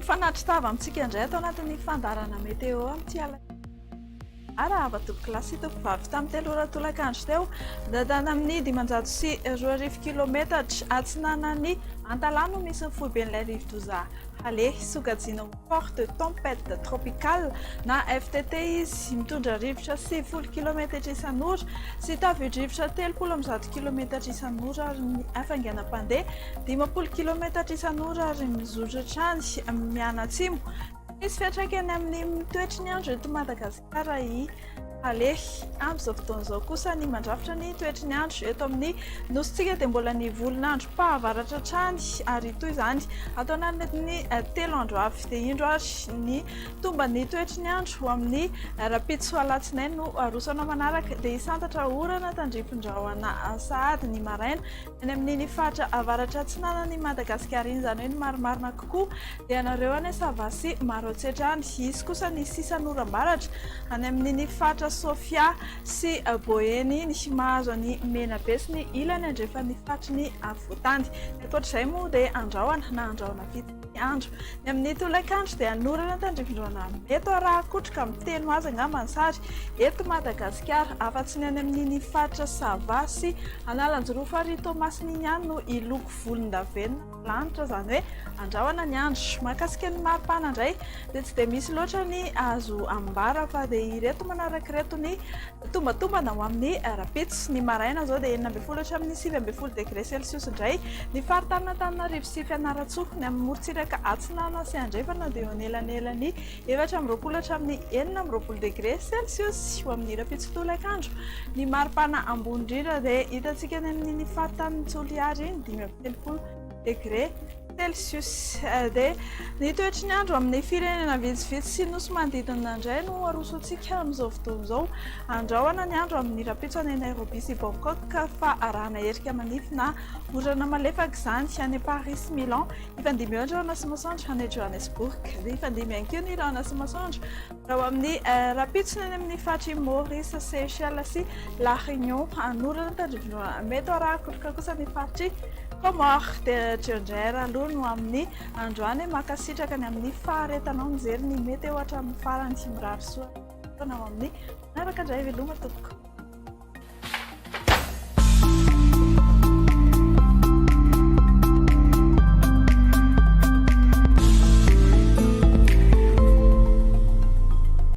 Mifanatri-tava amintsika indray ato anatin'ny fandaharana Météo amin'ity alina. Arahaba tompokolahy sy tompovavy tamin'ny 3 ora tolakandro teo, dadana amin'ny 2500 kilometatra atsinanan'ny Antalaha no misy ny foiben'ilay rivodoza Hale, sokajiana ho forte tempête tropicale na FTT izy, mitondra rivotra 90 kilometatra isan'ora sy tafio-drivotra 130 kilometatra isan'ora ary ny hafainganam-pandeha 50 kilometatra isan'ora ary mizotra hatrany mianatsimo. Misy fiantraikany amin'ny toetry ny andro eto Madagasikara i Hale. Amin'izao fotoana izao kosa ny mandrafitra ny toetry ny andro eto amin'ny nosintsika dia mbola ny volon'androm-pahavaratra hatrany ary toy izany ato anatin'ny 3 andro avy dia indro ary ny tomban'ny toetry ny andro ho amin'ny rahampitso alatsinainy no aroso anao manaraka dia hisantatra orana tandrifin-drahona sahady ny maraina Any amin'iny faritra avaratra atsinanan'i Madagasikara iny, izany hoe ny marimarina kokoa dia ianareo any Sava sy Maroantsetra any. Hisy kosa ny sisan'oram-baratra any amin'iny faritra Sofia sy Boeny iny, mahazo an'i Menabe sy ny ilany andrefan'ny faritry ny afovoantany. Ny ankoatr'izay moa dia andrahona na andrahona vitsy ny andro. Ny amin'ny tolakandro dia hanorana tandrifin-drahona mety ho araha-kotroka miteny ho azy angamba ny sary eto Madagasikara, afa-tsy ny any amin'iny faritra Sava sy Analanjirofo ary Toamasina iny ihany no hiloko volondavenona ny lanitra, izany hoe andrahona ny andro. Mahakasika ny maripana indray dia tsy dia misy loatra ny azo ambara fa dia ireto manaraka ireto ny Tombantombana ho amin'ny rahampitso. Ny maraina izao dia 16 hatramin'ny 19 degre celsius indray ny faritanin'Antananarivo sy Fianarantsoa. Ny amin'ny morontsiraka atsinanana sy andrefana dia eo anelanelan'ny 24 hatramin'ny 26 degre celsius. Ho amin'ny rahampitso tolakandro, ny maripana ambony indrindra dia hitantsika any amin'iny faritanin'i Toliara iny, 35 degre Celsius. Dia ny toetry ny andro amin'ny firenena vitsivitsy sy nosy manodidina indray no arosontsika amin'izao fotoana izao. Andrahona ny andro amin'ny rahampitso any Nairobi sy Bangkok fa arahana erika manify na orana malefaka izany any Paris sy Milan. Hifandimby eo ny rahona sy masoandro any Johannesburg. Dia hifandimby ihany koa ny rahona sy masoandro raha ho amin'ny rahampitso ny any amin'ny faritr'i Maurice, Seychelles sy La Réunion. Hanorana tandrifin-drahona mety ho arahak'oroka kosa ny faritr'i Comores. Dia hatreo indray ary aloha no amin'ny androany. Mankasitraka ny amin'ny faharetanao nijery ny météo hatramin'ny farany. Mirary soa ho anao amin'ny manaraka indray. Veloma tompoko.